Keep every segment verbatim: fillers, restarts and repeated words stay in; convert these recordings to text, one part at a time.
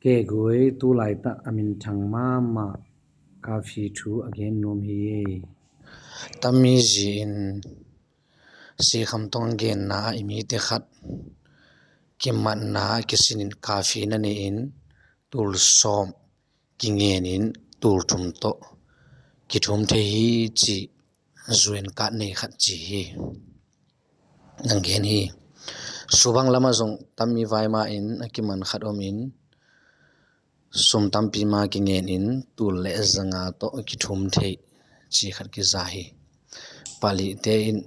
Kegui tu laitak a minthang mahmah kafi thu a gen nuam hi. Tami zi in sikham tong genna ah i mite khat kimatna a kisinin kafi na nei in tul sawm kingen in tul thum tawh kithum thei hi ci, zuan kat nei khat ci hi. Nang gen hi. Subang lamah zong tami vai ma in a kiman khat om in sum tampi ma kingen in tul le zanga tawh kithum thei ci khat kiza hi. Palihte in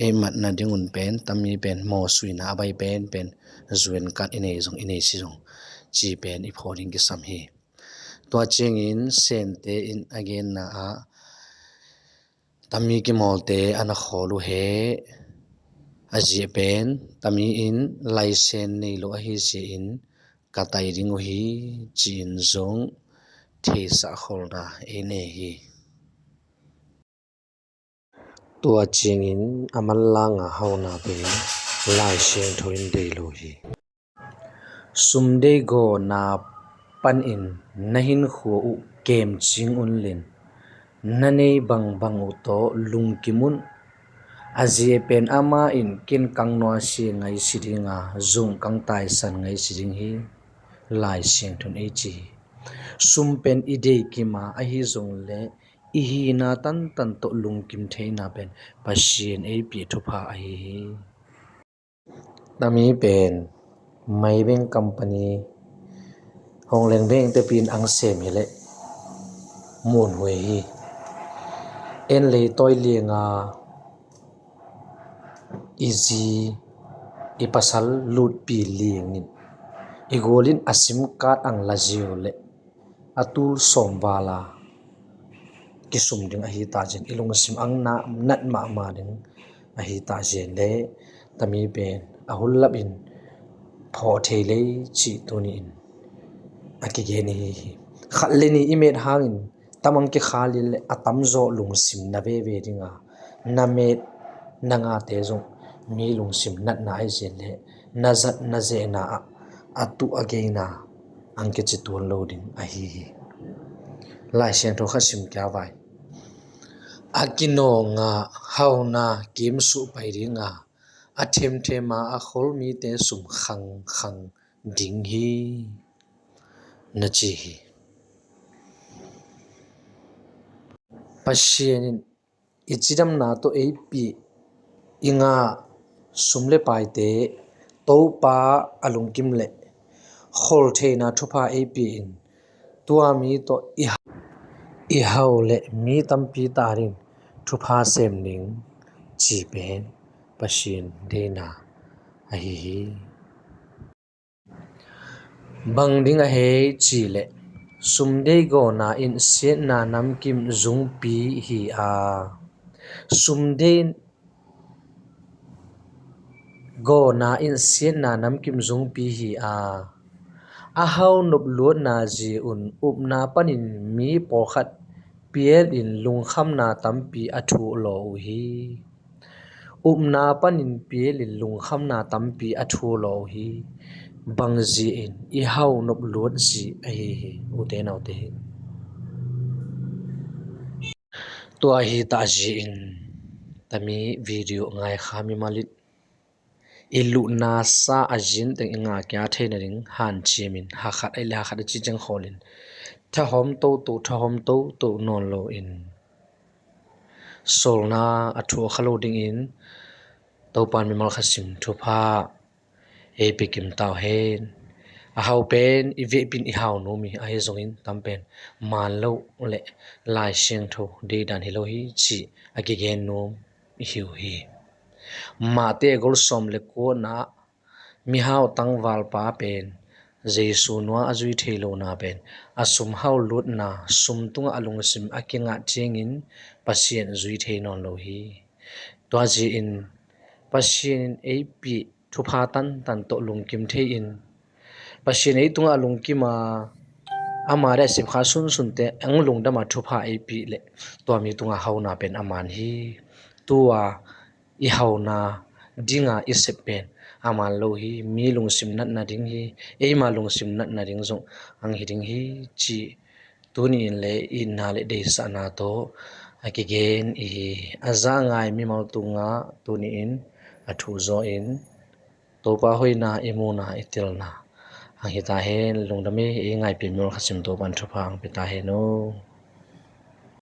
ei matna dingun pen tami pen mawsuina a bai pen pen zuan kat i nei zong i nei si zong ci pen i phaw ding kisam hi. Tua ciangin sente in a genna ah tami kimawlte a na khawl uh he, a ziah pen tami in laisen nei lo ahi ziah in ka tai ding uh hi ci-in zong theisah kholna ei nei hi. Tua ciangin a manlanga hauna pen Lai Siangtho in dei lo hi. Sumdei gawna panin na hinkhua uh kemcing unlin na nei bangbang uh tawh lungkim un. A ziah pen amah in ken kang nuasia ngai si dinga zung kang taisan ngai si ding hi. Lai Siangtho in ei ci hi. Sum pen i dei kima ahi zong le i hina tantan tawh lungkim theina pen Pasian ei pia thupha ahi hi. Tami pen Maybank company hong leng beng te pin ang sem hi leh mun huai hi. En lei tawi lianga i zi i pasal lutpi liangin i gualin a sim kat ang la ziau leh a tul sawm vala kisum ding ahi ta zen, i lungsim ang na nat mahmah ding ahi ta zen le tami pen a hullapin phawh thei lei cih tuni in a kigen ihi hi. Khat le ni i met hangin tamang kikhal in le a tamzaw lungsim na veve dinga na met na ngate zong mi lungsim natna ahi zen le na zat na zehna ah a tuh a geina ang kici tuan lo ding ahi hi. Lai Siangtho kha sim kia vai. A kinawnga hauna kimsuh pai dinga a themthema a khol mite sum khangkhang ding hi na ci hi. Pasian in i cidamna tawh ei pih i ngah sum le paite Topa a lungkim le kholtheina thupha ei pih in tua mi tawh i ha-, i hau le mi tampi ta ding thupha sem ding ci pen Pasian deina ahi hi. Bang ding a hei ci leh sumdei gawna in siatna namkim zungpi hi a, sumdei gawna in siatna namkim zungpi hi a, a hau nop luatna zi un upna panin mi pawlkhat pial in lungkhamna tampi a thuh law uh hi. Upna panin pial in lungkhamna tampi a thuh law uh hi. Bang zi in i hau nop luat zi ahi hi ute naute hi. Tua hi ta zi in tami video ngai kha mi malit i luhna sa a zin teng i ngah kia theina ding hanciamin hakhat ei le hakhat a ci ciang khawlin thahawm toto thahawm toto nawn lo in solna a thuak kha lo dingin Topan mimal kha sim thupha ei pikim tau hen. A hau pen i vehpin i hau numi ahi zongin tam pen man lo le Lai Siangtho deidan hi lo hi ci a kigen num i hi uh hi. Mate a gol sawm le kuana mihau tangvalpa pen Jesu nua a zui thei lona pen a sum hau lutna sum tunga a lungsim a kingah ciangin Pasian zui thei nawn lo hi. Tua zi in Pasian in ei pih thupha tantan tawh lungkim thei in Pasian ei tungah a lungkim a ama le a sipkha sunsunte ang lungdama thupha ei pih le tua mi tungah hauna pen a man hi. Tua i hauna dinga i sep pen a man lo hi, mi lungsim natna ding hi, eima lungsim natna ding zong hong hi ding hi cih tuni in le itna le deihsakna tawh a kigen i hi. A za ngai mimal tungah tuni in a thuh zaw in Topa hoihna i muhna i telna hong hi ta hen. Lungdam ei, i ngaihpih mimal Kha Siangtho pan thupha hong pia ta hen aw.